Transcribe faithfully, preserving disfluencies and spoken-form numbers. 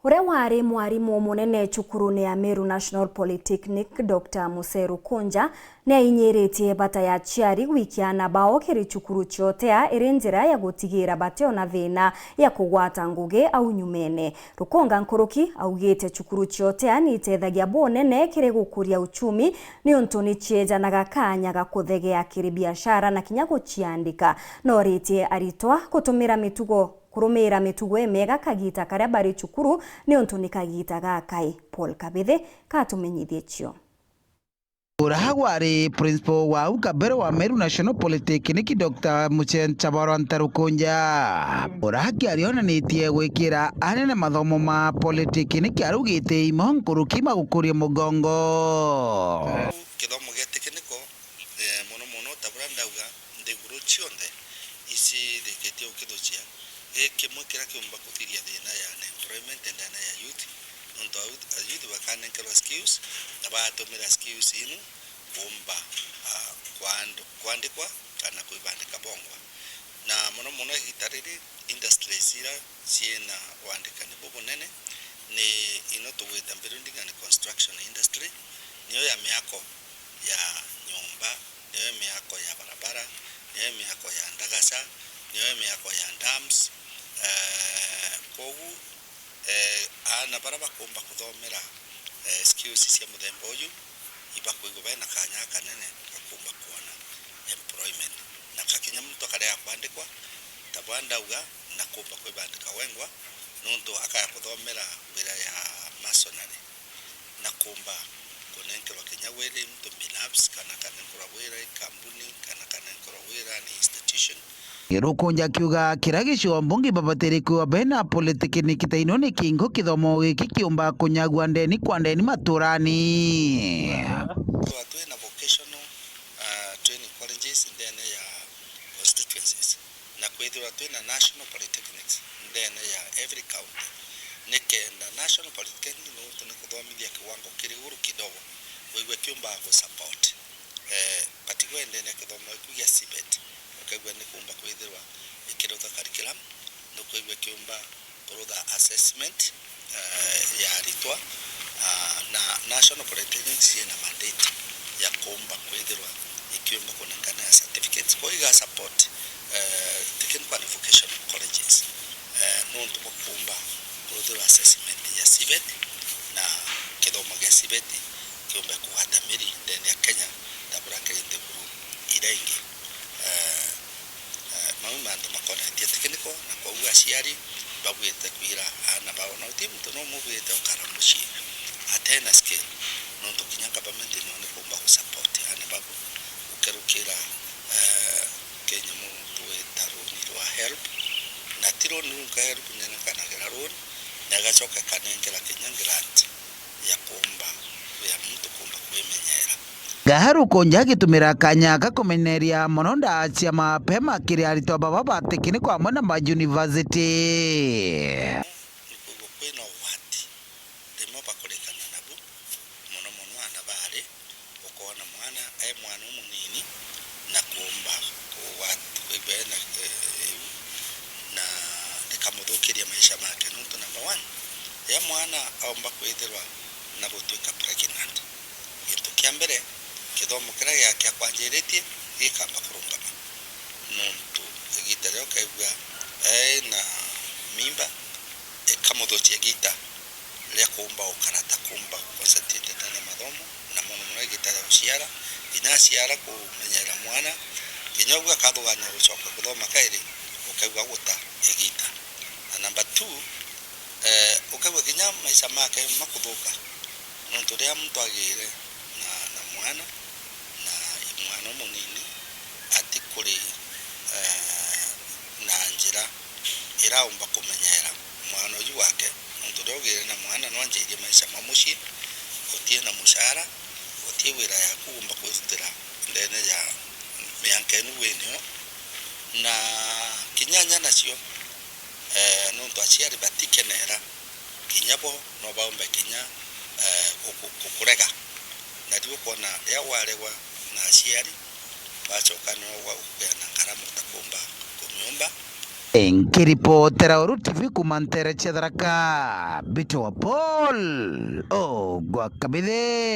Uria wari mwarimu munene cukurune ya Meru National Polytechnic, Doctor Museru Kunja, ni ainyiritie bata ya aciari gwikia aana bao kiri cukuru cia Otea iri njira ya gutigira bationa thina ya kugwata ngugi au nyumene. Rukunga nkuruki augite cukuru cia Otea ni itethagia bunene kiri gukuria uchumi niuntu ni ciejanaga kanya ga kuthegea kiri biashara na kinya guciandika. Noritie aritwa gutumira mitugo, kurumiira mitugo imiega kagiita karia bari cukuru, niuntu ni kagiita gakai. Paul Kabithi katumenyithie cio. Uraha gwari principal wa au kabere wa Meru National Polytechnic, Doctor Muchencha Barwanta Rukunja, uraha kiari onanitie gwikira anene mathomo ma polytechnic arugite imo nkuruki magukuria mugongo. Kithomo gia technical, eh, mono mono ta buria ndauga, nthiguru cionthe icirikitie gukithucia. Gikimwe kiria kiumba kuthiria thina ya unemployment ndene ya youth, nontu a youth, a youth bakanenkerwa skills, na batumira skills inu kuumba, ah, kwand-, kwandikwa kana kwibandika bongwa. Na mono mono igita riri, industries iria ciina wandikani bubunene ni ino tugwita building and construction industry, niyo ya miako ya nyomba, niyo miako ya barabara, niyo miako ya ndagaca, niyo miako ya dams. Eh, kogu, eh, aana baria bakumba kuthomera, eh, skills cia muthemba uyu, ibakwigua bena kanya gakanene ga kumba kwona employment. Na kakinya muntu akarega kwandikwa, ta bwa ndauga, na kumba kwibandika wengwa, nontu akaya kuthomera wira ya masonary. Na kumba kunenkerwa kinya wira i muntu binafsi, kana kanenkerwa wira i kambuni, kana kanenkerwa wira ni institution. Rukunja akiuga kiria gicigo mbunge babatiri kwigua bena polytechnic ta ino ni kingo kithomo giki kiumba kunyagua ndeni kwa ndeni maturani. Twithirwa twina vocational, ah, training colleges ndene ya constituencies. Na kwithirwa twina national polytechnics ndene ya every county, nikenda national polytechnic nontu ni kuthomithia kiwango kiri iguru kidogo, wigwe kiumba gu support. Eh, particularly ndene ya kithomo giku gia CBET, ukaigua ni kumba kwithirwa ikirutha curriculum, ni ukaigua kiumba kurutha assessment, eh, ya aritwa, ah, na National Polytechnics yina mandate ya kuumba kwithirwa ikiumba kunenkanira certificates. Kwa iga support, eh, technical and vocational colleges, eh, nontu bwa kuumba kuruthirwa assessment ya CBET na kithomo gia CBET kiumbe kugwata miri ndene ya Kenya ta buria kiri nthiguru iria ingi. Eh, Eh, mau mantu makonetie technical, na kwou aciari babwite kwira aana bao, na uti muntu no mubwite ukara mucii atena skill, nontu kinya government no ni kumba gu support aana babu gukerukira, eh, kinyamu twita runi rwa HELB, na ti runi runka, HELB nyenekanagira runi na igacoka ikanengera kinya grant ya kuumba, ya muntu kuumba kwimenyera. Gaharu Kunja agitumira kanya ga kumeneria mono ndaa cia mapema kiri aritwa baba ba tekniko amwe na ma university. Ni kwigua kwina ugwati rimwe bakurikana nabu, mono mono aana baari, ukoona mwana e mwana umunini na kuumba kugwat-, kwigua ena, eh, iu, na rikamuthukiria maisha make. Nontu number one, riria mwana aumba kwithirwa na gutwika pregnant, gintu kia mbere, kithomo kiria giake akwanjiritie gikamba kurungama, nontu igita riria ukaigua ena mimba, ikamuthukia igita ria kuumba gukara ta kuumba concentrate na mathomo, na mono mono igita ria guciara. Kinya aciara kumenyera mwana, kinya uguo akathugania gucoka kuthoma kairi, ukaigua guta igita. Na number two, eh, ukaigua kinya maisha make makuthuka, nontu riria muntu agiire na, na mwana, na mwana umunini, atikuri, eh, na njira iraumba kumenyera mwana uyu wake, nontu riria ugire na mwana no anjirie maisha ma mucii, gutii na mucara, gutii wira yaku uumba kwirutira ndene ya mianka inu winio, na kinya nya nacio, eh, nontu aciari batikenera, kinya bo no baumbe kinya, eh, guku-, gukurega. Na riu ukoona riria waregwa na aciari, bacoka no gwa gukugeana ngarama utakumba kumiumba. Enki Iripotera Uru T V kuma ntere cia Tharaka, Mbitwa Paul Ogwa Kabithi.